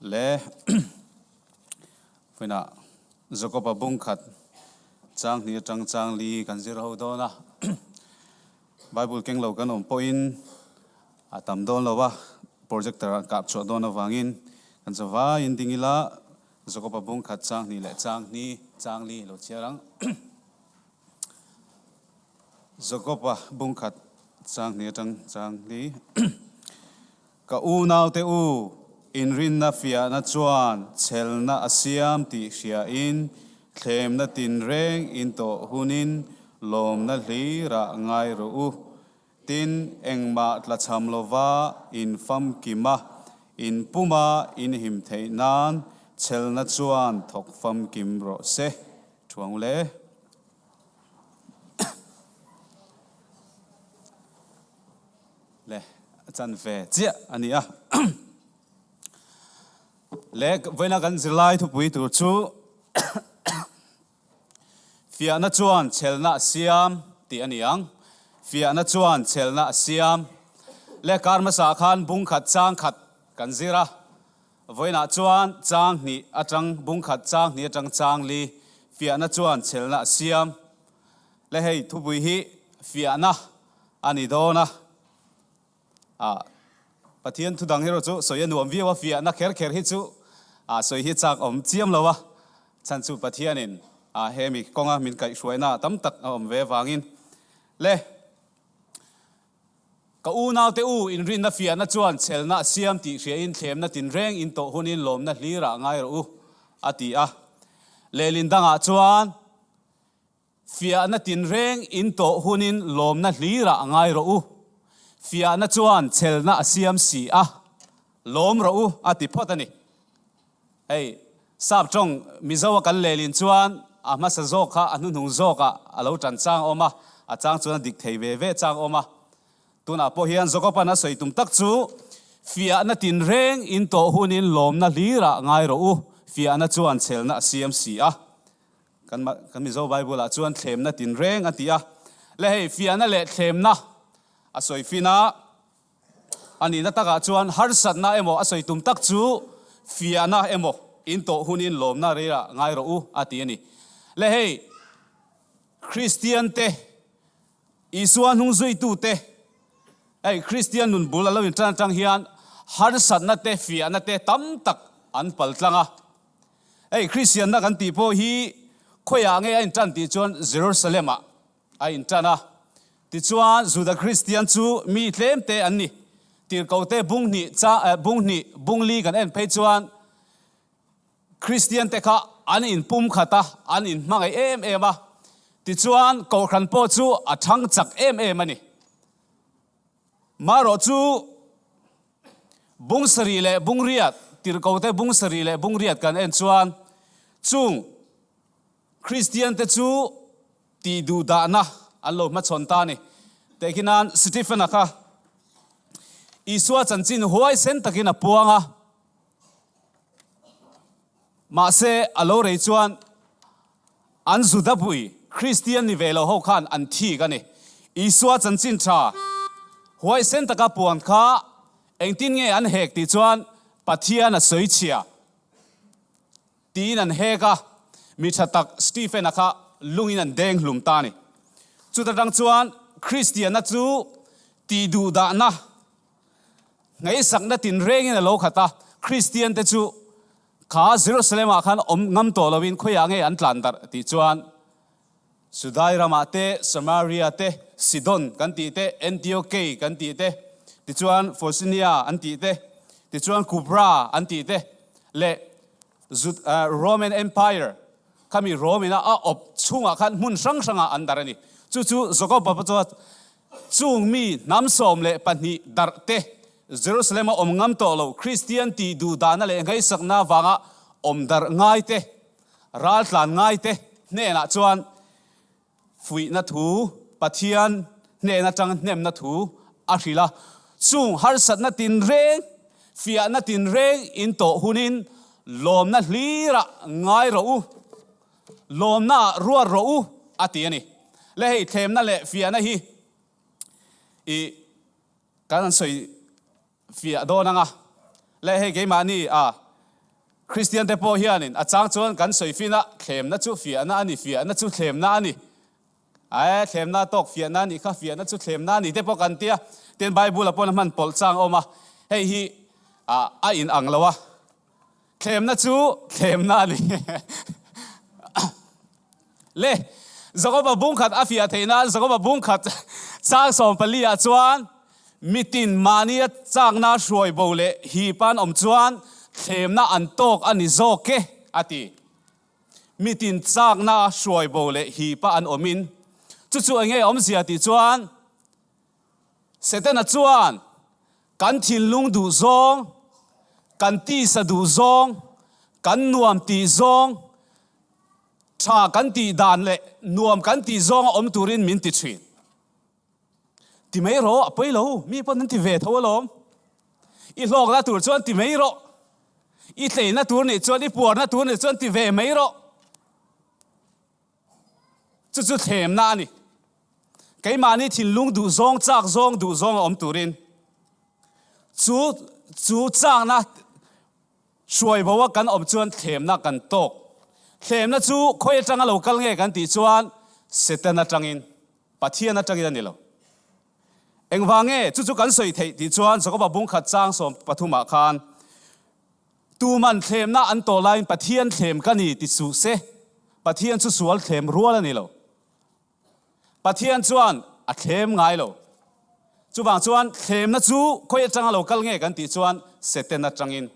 Le vawiinah Jakob-a bung khat chang hnih atang chang li kan zir ho dawn a. Bible keng lo kan awm pawhin a tam dawn lo a, projector ah kap chhuah dawn avangin kan zavaiin ding ila Jakob-a bung khat chang hnih leh chang hnih chang li lo chhiar ang. Jakob-a bung khat chang hnih atang chang li. Ka unaute u, inrinna fiahna chuan chhelna a siam tih hriain thlemna tinreng in tawh hunin lawmna hlirah ngai rawh u. Tin, engmah tlachham lova in famkim a, in puma in him theih nan chhelna chuan thawk famkim rawh se. Thuang le. Le a chan ve chiah a ni a. Le vawiina kan zirlai thupui tur chu fiahna chuan chhelna a siam tih a ni ang. Fiahna chuan chhelna a siam. Le kar hmasa khan bung khat chang khat kan zir a. Vawiinah chuan chang hnih atang bung khat chang hnih atang chang li fiahna chuan chhelna a siam. Le hei thupui hi fiahna a ni dawn a. Ah, Pathian thu dang erawh chu sawi a nuam viau a, fiahna kher kher hi chu ah sawi hi chak awm chiam lo a, chhan chu Pathianin ah hemi kawnga min kaihhruaina tam tak a awm ve avangin. Le, ka unaute u inrinna fiahna chuan chhelna a siam tih hriain thlemna tinreng in tawh hunin lawmna hlirah ngai rawh u, a ti a. Lehlin dangah chuan. Fiahna tinreng in tawh hunin lawmna hlirah ngai rawh u. Fiahna chuan chhelna a siam si a, lawm rawh u a ti phawt a ni. Hei, Sap tawng Mizo a kan lelin chuan a hmasa zawk kha a hnuhnung zawkah a lo tan chang awm a, a chang chuan a dik thei ve ve chang awm a. Tunah pawh hian Jakoban a sawi tum tak chu, Fiahna tinreng in tawh hunin lawmna hlirah ngai rawh u, fiahna chuan chhelna a siam si a. Kan kan Mizo Bible ah chuan thlemna tinreng a ti a. Le hei fiahna leh thlemna a sawi fin a, a nihna takah chuan harsatna emaw a sawi tum tak chu fiahna emaw in tawh hunin lawmna reirah ngai rawh u a ti a ni. Le hei Kristian te, Isua hnung zuitute, hei Kristian nun bul a lo intan atang hian harsatna te fiahna te tam tak an paltlang a. Hei Kristianna kan tih pawh hi khawiah nge a intan tih chuan Jerusalem ah a intan a. Tichuan Juda Kristian chu mi tlem te an ni. Tirhkohte bung hnih cha eh bung hnih bung li kan en phei chuan Kristian te kha an inpum khat a, an inhmangaih em em a. Tichuan Kohhran pawh chu a thang chak em em a ni. Marawh chu bung sarih leh bung riat, tirhkote bung sarih leh bung riat kan en chuan chung Kristiante chu tih duh dahna an lo hmachhawn ta a ni. Tehkhi nan Stephen-a kha Isua chanchin huaisen takin a puang a, mahse a lo rei chuan An Judapui, Kristian ni ve lo ho khan an thik a ni. Isua chanchin tha huaisen taka puan kha engtin nge an hek tih chuan Pathian a sawi chhia tiin an hek a, mi tha tak Stephen-a kha lungin an deng hlum ta a ni. Chuta tang chuan Kristianna chu tih duhdahna, ngaihsakna tinrengin a lo khat a, Kristiante chu Kha Jerusalem ah khan awm ngam tawh loin khawiah nge an tlan darh tih chuan Judai ramah te, Samaria te, Sidon kan tih te, Antiochei kan tih te, tichuan Phoenisia an tih te, tichuan Kupra an tih te leh Roman Empire khami Rome ina a awp chhungah khan hmun hrang hrangah an darh a ni. Chu chu Jakoba chuan Chung mi hnam 12 darh te, Jerusalem a awm ngam tawh lo, Kristian tih duh dahna leh ngaihsakna avanga awm darh ngai te, raltlan ngai te hnenah chuan fuihna thu, Pathian hnen atang hnemna thu a hrilh a. Chung harsatna tinreng, fiahna tinreng in tawh hunin lawmna hlirah ngai rawh u. Lawmna ah ruat rawh u a ti a ni. Le hei thlemna leh fiahna hi i kan han sawi fiah dawn ang a. Le hei keimahni a. Kristiante pawh hianin a chang chuan kan sawi fin a, thlemna chu fiahna a ni, fiahna chu thlemna a ni. Ae, thlemna tawk fiahna a nih kha, fiahna chu thlemna a ni te pawh kan tia. Tin, Bible-ah pawhin a hman pawlh chang a awm a, hei hi a inang lo a. Thlemna chu thlemna a ni. Le, Jakoba bungkhat a fiah theih nan Jakoba bungkhat chang 14 ah chuan mitin mahnia chakna hruai bo leh hipan awm chuan thlemna an tawk a ni zawk e, a ti. Mitin chakna hruai bo leh hipa an awmin chu chu enge awmzia tih chuan Setana chuan kan thinlung duh zawng, kan tisa duh zawng, kan nuam tih zawng, tha kan tih dan leh nuam kan tih zawnga awm turin min ti thin. Ti mai rawh, a pawi lo, mi pawn an ti ve tho alawm. I hlawkna tur chuan ti mai rawh, i tleina tur nih chuan, i puarna tur nih chuan ti ve mai rawh. Chu chu thlemna a ni. Keimahni thinlung duh zawng, chak zawng, duh zawng a awm turin chu chu chakna hruai bo a kan awm chuan thlemna kan tawk. Thlemna chu khawi atanga lo kal nge kan tih chuan Satan atangin, Pathian atangin a ni lo. Engvang nge chu chu kan sawi theih tih chuan Jakoba bungkhat chang 13 ah khan Tuman thlemna an tawh laiin Pathian thlem ka ni ti suh se, Pathian chu sual thlem rual a ni lo. Pathian chuan a thlem ngai lo. Chuvang chuan thlemna chu khawi atanga lo kal nge kan tih chuan Satan atangin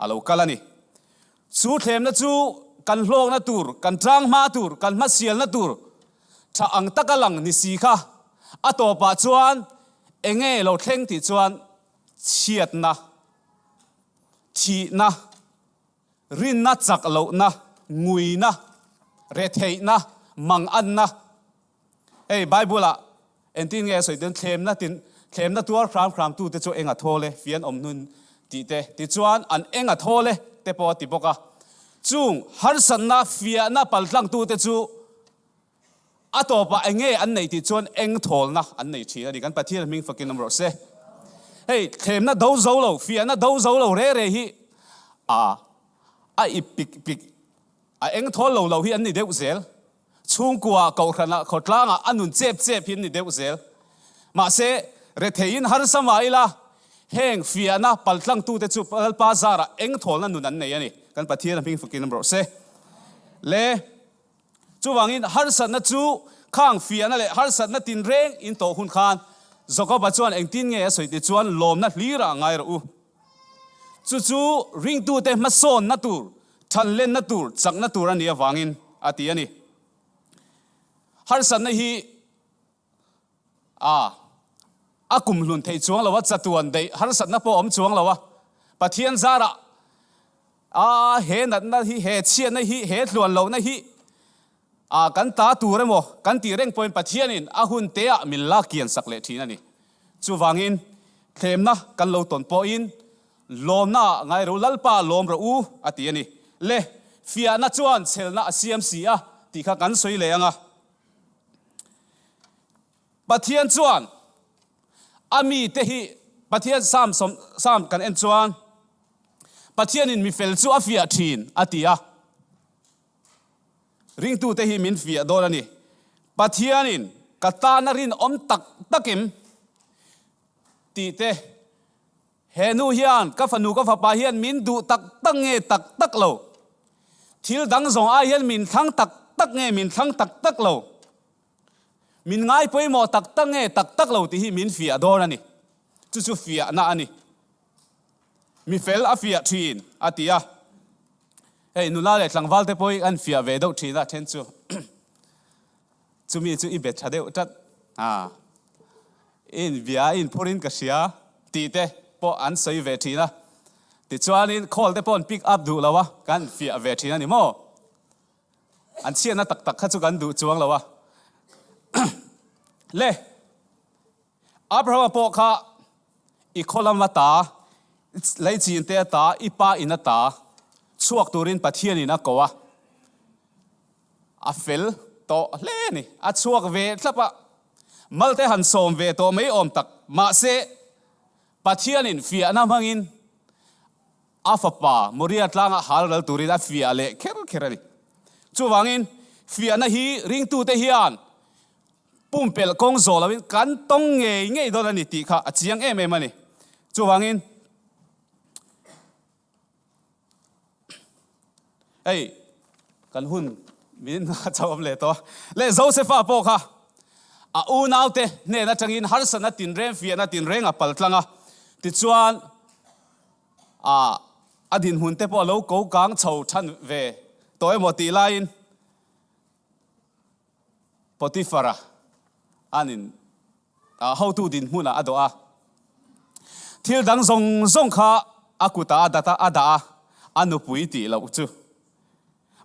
a lo kal a ni. Chu thlemna chu kan hlawkna tur, kan tang hma tur, kan hmasialna tur tha ang taka lang ni si kha a tawpah chuan enge lo thleng tih chuan chhiatna, thihna, rinna chak lohna, nguina, retheihna, manganna. Hei Bible-ah engtin nge a sawi dawn? Thlemna tin, thlemna tuar hram hram tute chu eng a thawl e, fian awm hnun tih te. Tichuan an eng a thawl e te pawh a ti bawk a. Chung harsatna, fiahna paltlangtute chu A tawpah eng nge an neih tih chuan eng thawlna an nei thin a ni. Kan Pathian hming fakin awm rawh se. Hei thlemna do zo lo, fiahna do zo lo re re hi a a ip pik pik, a eng thawl lo lo hi an ni deuh zel. Chhungkua, kohhranah, khawtlangah a nun chep chep hi an ni deuh zel. Mahse, retheiin harsa mah ila, heng fiahna paltlangtute chu Lalpa zarah eng thawlna nun an nei a ni. Kan Pathian hming fakin awm rawh se. Le. Chuvangin harsatna chu khang fiahna leh harsatna tinreng in tawh hun khan Jakoba chuan engtin nge a sawi tih chuan lawmna hlirah a ngai rawh u. Chu chu ringtute hmasawnna tur, thanlenna tur, chakna tur a nih avangin a ti a ni. Harsatna hi A, a kum hlun thei chuang lo a, chatuan daih harsatna pawh a awm chuang lo a. Pathian zarah, a, he natna hi, he chhiatna hi, he tluan lohna hi, a, kan ta tur emaw kan tih reng pawhin Pathianin a hun teah min la kian sak leh thin a ni. Chuvangin, thlemna kan lo tawn pawhin lawmna ah ngai ro, Lalpa lawm rawh u, a ti a ni. Le, fiahna chuan chhelna a siam si a tih kha kan sawi leh ang a. Pathian chuan a mite hi Pathian Psalm Psalm kan en chuan Pathianin mi fel chu a fiah thin a ti a. Ringtute hi min fiah dawn a ni. Pathianin ka tana rinawm tak takim tih te He nu hian ka fanu ka fapa hian min duh tak tak nge tak tak lo? Thil dang zawng ai hian min thlang tak tak nge min thlang tak tak lo? Min ngai pawimawh tak tak nge tak tak lo tih hi min fiah dawn a ni. Chu chu fiahna a ni. Mi fel a fiah thin a ti a. Hei nula leh tlangval te pawh hi an fiah ve deuh thin a then chu. Chumi chu i be tha deuh tat a, i inbia a inphurin ka hria tih te pawh an sawi ve thin a. Tichuanin call te pawh an pick up duh lo a, kan fiah ve thin a ni maw? An chhiatna tak tak kha chu kan duh chuang lo a. Le, Abrahama pawh kha i khaw lam ata, leichin te ata, i pa in ata chhuak turin Pathianin a ko a. A fel tawh hle a ni. A chhuak ve thlap a, Malte han sawm ve tawh mai awm tak. Mahse, Pathianin fiahna hmangin. A fapa Moria tlanga hal ral turin a fiah leh kher kher a ni. Chuvangin, fiahna hi ringtute hian pumpelh kawng zawh loin kan tawng ngei ngei dawn a ni tih kha a chiang em em a ni. Chuvangin, hei kan hun min a chauh awm leh tawh a. Leh Josefa pawh kha a unaute hnen atangin harsatna tinreng fiahna tinreng a paltlang a, tichuan, A a dinhmun te pawh a lo ko kang chho than ve tawh emaw tih laiin Potiphar-a an in a hotu dinhmunah a dawh a. Thil dang zawng zawng kha a kutah a dat a, a dah a, a nupui tih loh chu.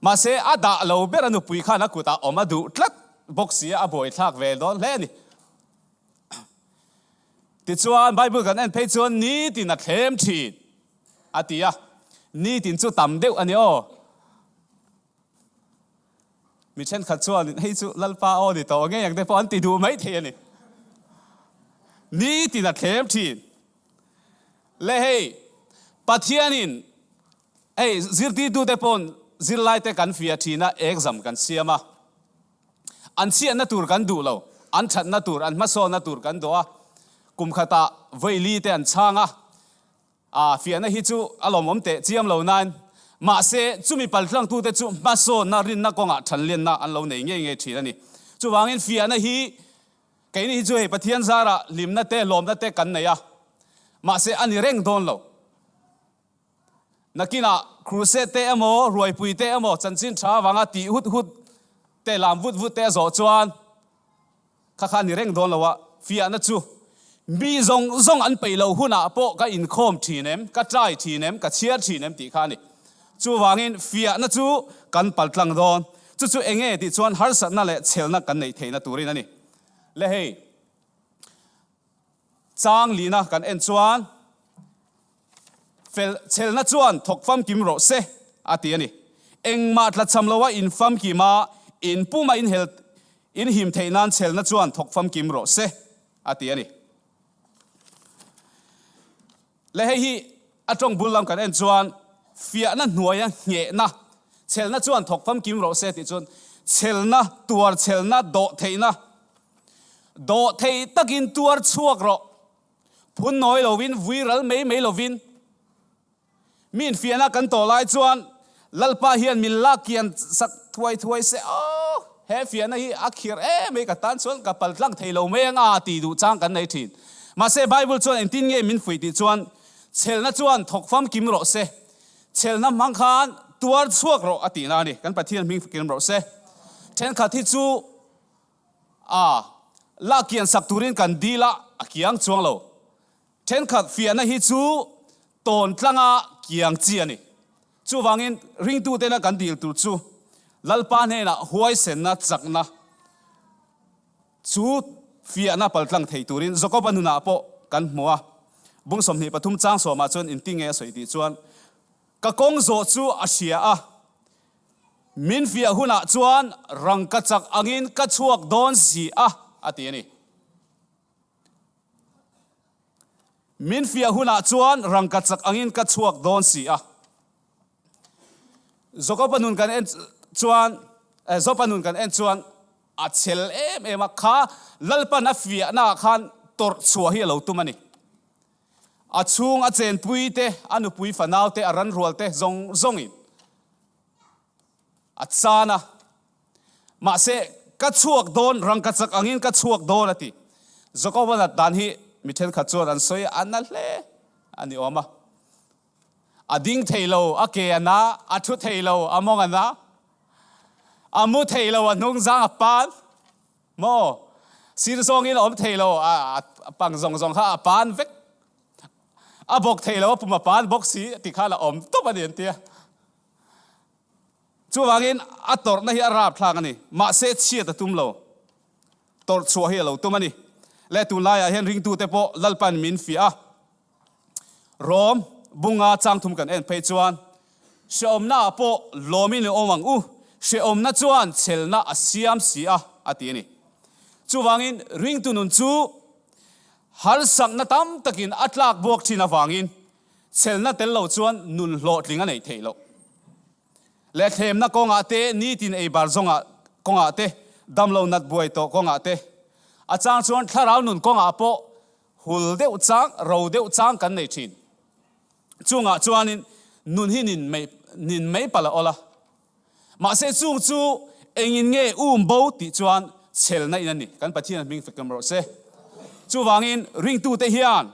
Mahse a dah lo ber a nupui khan a kutah awm a duh tlat bawk si a, a buaithlak ve dawn hle a ni. Tichuan, Bible kan en phei chuan nitin a thlem thin a ti a, nitin chu tam deuh a ni aw. Mi thenkhat chuan hei chu Lalpa aw ni tawh ngei ang te pawh an ti duh mai thei a ni. Nitin a thlem thin. Le hei, Pathianin hei zirtirtute paw'n zirlaite kan fiah thin a, exam kan siam a. An chhiatna tur kan duh lo, an thatna tur, an hmasawnna tur kan duh a. Kum khatah vawi te an chhang a, aa fiahna hi chu a lawmawm teh chiam lo nain, mahse chumi paltlangtute chu hmasawnna rinna kawngah thanlianna an lo nei ngei ngei thin a ni. Chuvangin fiahna hi keini hi chu hei Pathian zarah hlimna te, lawmna te kan nei a, mahse a ni reng dawn lo. Nakinah crusade te emaw, ruaipui te emaw, chanchin tha avanga tih hut hut te, lam vut vut te a zawh chuan kha kha a ni reng dawn lo a, fiahna chu mi zawng zawng an peih loh hunah pawh ka inkhawm thin em, ka try thin em, ka chhiar thin em tih kha a ni. Chuvangin fiahna chu kan paltlang dawn. Chu chu enge tih chuan harsatna leh chhelna kan neih theihna turin a ni. Le hei. Chang lihna kan en chuan fel chhelna chuan thawk famkim rawh se a ti a ni. Engmah tlachham loa in famkim a, in puma in hel in him theih nan chhelna chuan thawk famkim rawh se a ti a ni. Le hei hi a tawng bul lam kan en chuan fiahna hnuaia nghehna chhelna chuan thawk famkim rawh se tih chuan chhelna, tuar chhelna, dawh theihna, dawh thei takin tuar chhuak rawh, phun nawi lovin, vui ral mai mai lovin. Mi infiahna kan tawh lai chuan Lalpa hian min lak kian sak thuai thuai se, Aw, he fiahna hi a khir em mai, ka tan chuan ka pal tlang thei lo mai anga tih duh chang kan nei thin. Mahse, Bible chuan engtin nge min fuih tih chuan, Chhelna chuan thawk famkim rawh se, chhelna hmang khan tuar chhuak rawh a tihna a ni. Kan Pathian hming kim rawh se. Thenkhat hi chu a lak kian sak turin kan dil a, a kiang chuang lo. Thenkhat fiahna hi chu tawn tlanga kiang chi a ni. Chuvangin ringtutena kan dil tur chu Lalpa hnenah huaisenna chakna chu fiahna paltlang thei turin Jakoba nunah pawh kan hmu a. Bung 23 chang sawmah chuan inti nge a sawi tih chuan, Ka kawng zawh chu a hria a, min fiah hunah chuan rangkachak angin ka chhuak dawn si a, a ti a ni. Min fiah hunah chuan rangkachak angin ka chhuak dawn si a. Jokopa nun kan en chuan, Jopa nun kan en chuan a chhel em em a, kha Lalpan a fiahnaah khan tawrh chhuah hi a lo tum a ni. A chhung a chenpui te, a nupui fanau te, a ranrual te zawng zawngin a chan a. Mahse, ka chhuak dawn, rangkachak angin ka chhuak dawn a ti. Jakoba nat dan hi mi thenkhat chuan an sawi a na hle a ni awm a. A ding thei lo, a ke a na, a thu thei lo, a mawng a na, a mu thei lo, a hnung zang a pan maw? Sir zawngin a awm thei lo, a pang zawng zawng kha a pan vek. A bawk thei lo, a pum a pan bawk si ti khan a awm tawp a ni an ti a. Chuvangin a tawrhna hi a rapthlak a ni. Mahse chhiat a tum lo. Tawrh chhuah hi a lo tum a ni. Le tunlaiah hian ringtute pawh Lalpan min fiah a. Rom bunga changthum kan en phei chuan hrehawmnaah pawh lawmin i awm ang u, hrehawmna chuan chhelna a siam si a, a ti a ni. Chuvangin ringtu nun chu harsakna tam takin a tlak buak thin avangin. Chhelna tel lo chuan nun hlawhtling a neih theih loh. Leh thlemna kawngah te, nitin ei bar zawngah kawngah te, damlo nat buai tawh kawngah te, a chang chuan thlarau nun kawngah pawh hul deuh chang, ro deuh chang kan nei thin. Chungah chuanin nun hi nin mai nin mai palh a awl a. Mahse chung chu engin nge um bo tih chuan chhelna in a ni. Kan Pathian hming fek lam rawh se. Chuvangin ringtute hian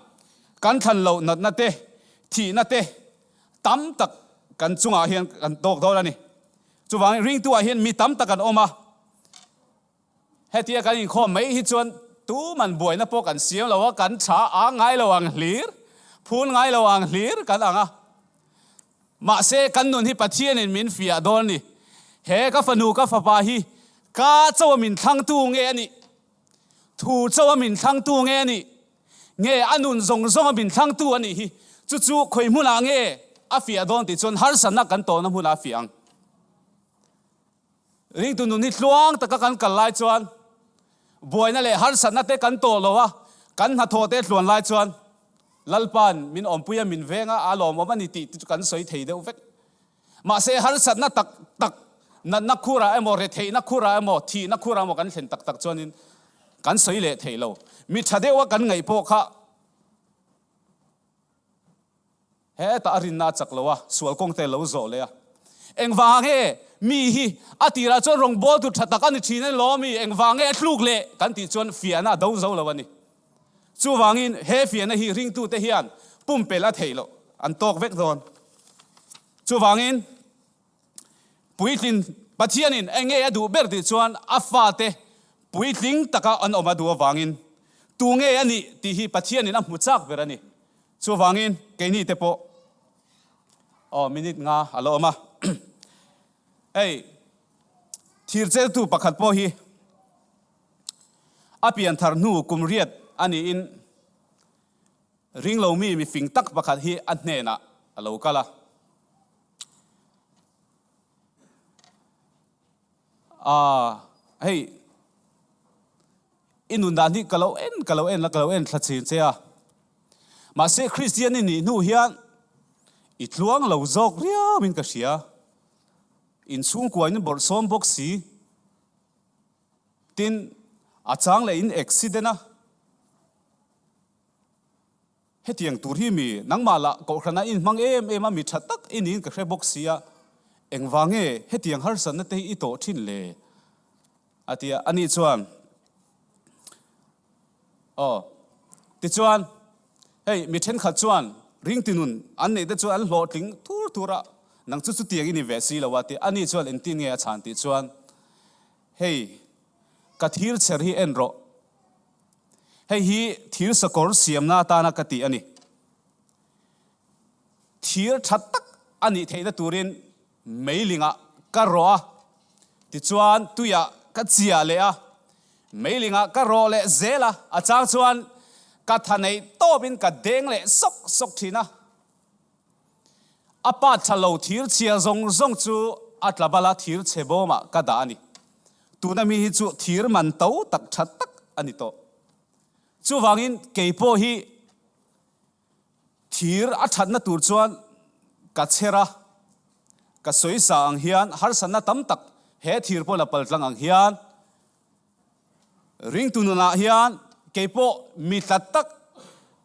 kan thlan loh natna te, thihna te tam tak kan chungah hian kan tawk dawn a ni. Chuvangin ringtuah hian mi tam tak an awm a. Hetia kan inkhawm mai hi chuan tuman buaina pawh kan siam lo a, kan tha a ngai lo ang hlir, phun ngai lo ang hlir kan ang a. Mahse kan nun hi Pathianin min fiah dawn a ni. He ka fanu ka fapa hi ka chauha min thlangtu nge a nih? Thu chauha min thlangtu nge a nih? Nge a nun zawng zawnga min thlangtu a nih hi? Chu chu khawi hmunah nge a fiah dawn tih chuan harsatna kan tawhna hmunah a fiah ang. Ringtu nun hi tluang taka kan kal lai chuan buaina leh harsatna te kan tawh lo a, kan hnathawh te tluan lai chuan Lalpa'n min awmpui a, min veng a, a lawmawm a ni tih te chu kan sawi thei deuh vek. Mahse harsatna tak tak, natna khurah emaw, retheihna khurah emaw, thihna khurah emaw kan thlen tak tak chuanin kan sawi leh thei lo. Mi tha deuha kan ngaih pawh kha Hetah a rinna a chak lo a, sual kawng te a lo zawh leh a. Engvang nge mi hi a tirah chuan rawngbawltu tha tak a ni thin a ni lo ami? Engvang nge a tluk leh kan tih chuan fiahna a do zo lo a ni. Chuvangin he fiahna hi ringtute hian pumpelh a theih loh, an tawk vek dawn. Chuvangin Puitlin Pathianin eng nge a duh ber tih chuan a fate puitling taka an awm a duh avangin tu nge a nih tih hi Pathianin a hmu chak ber a ni. Chuvangin keini te pawh aw minute nga a la awm a. Hei thircheltu pakhat pawh hi a pianthar hnu kum riat a niin ringlomi mifing tak pakhat hi a hnenah a lo kal a. Aaa hei i nun dan hi ka lo en ka lo en la ka lo en thla chin che a mahse Kristian i nih hnu hian i tluang lo zawk riau in ka hria inchhungkua in bawrhsawm bawk si tin a chang leh in accident a. Hetiang tur hi mi nangmah lah kohhrana in hmang em em a, mi tha tak i niin ka hre bawk si a, engvang nge hetiang harsatna te hi i tawh thin le? a ti a, ani chuan, Aw, tichuan, hei mi thenkhat chuan ringti nun an neih te chuan an hlawhtling thur thur a, nang chu chutiang i ni ve si lo a ti a, ani chuan engtin nge a chhan tih chuan, Hei, ka thir chher hi en rawh, Hei hi thir sakawr siamna atana ka tih a ni. Thir tha tak a nih theihna turin meilingah ka rawh a, tichuan tuiah ka chiah leh a, meilingah ka rawh leh zel a, a chang chuan ka tha neih tawpin ka deng leh sawk sawk thin a. A pa tha lo thir chhia zawng zawng chu a tla bal a, thir chhe bawmah ka dah a ni. Tuna mi hi chu thir man to tak tha tak a ni tawh. Chuvangin kei pawh hi thir a thatna tur chuan ka chher a, ka sawisa ang hian harsatna tam tak he thir pawh la paltlang ang hian Ringtu nunah hian kei pawh mi tlat tak,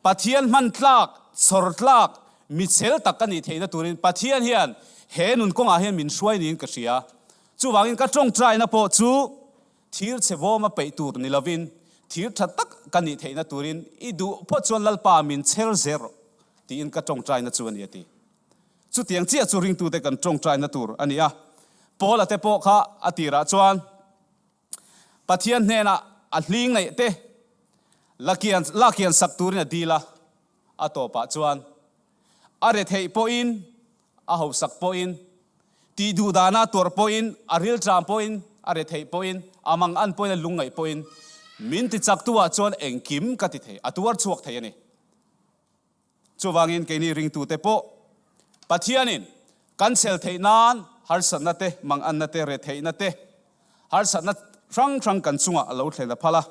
Pathian hman tlak, chhawr tlak, mi chhel tak ka nih theihna turin Pathian hian he nun kawngah hian min hruai niin ka hria. Chuvangin ka tawngtaina pawh chu thir chhe vawma peih tur ni lovin thir tha tak ka nih theihna turin i duh phawt chuan Lalpa min chher zel rawh tiin ka tawngtaina chu a ni a ti. Chutiang chiah chu ringtute kan tawngtaina tur a ni a. Paula te pawh kha a tirah chuan Pathian hnenah a hling neih te lakian lakian sak turin a dil a, a tawpah chuan a retheih pawhin, a hausak pawhin, tih duh dana tuarh pawhin, a rilṭam pawhin, a retheih pawhin, a mang an pawhin, a lungngaih pawhin min ti chaktu ah chuan engkim ka ti thei, a tuar chhuak thei a ni. Chuvangin keini ringtute pawh Pathianin kan chhel theih nan harsatna te, manganna te, retheihna te, harsatna hrang hrang kan chungah a lo thlen a phal a.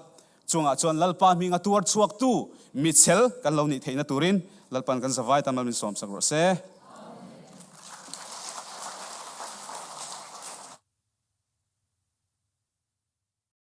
Chungah chuan Lalpa hminga tuar chhuaktu mi chhel kan lo nih theihna turin Lalpan kan zavai tan mal min sawmsak rawh se.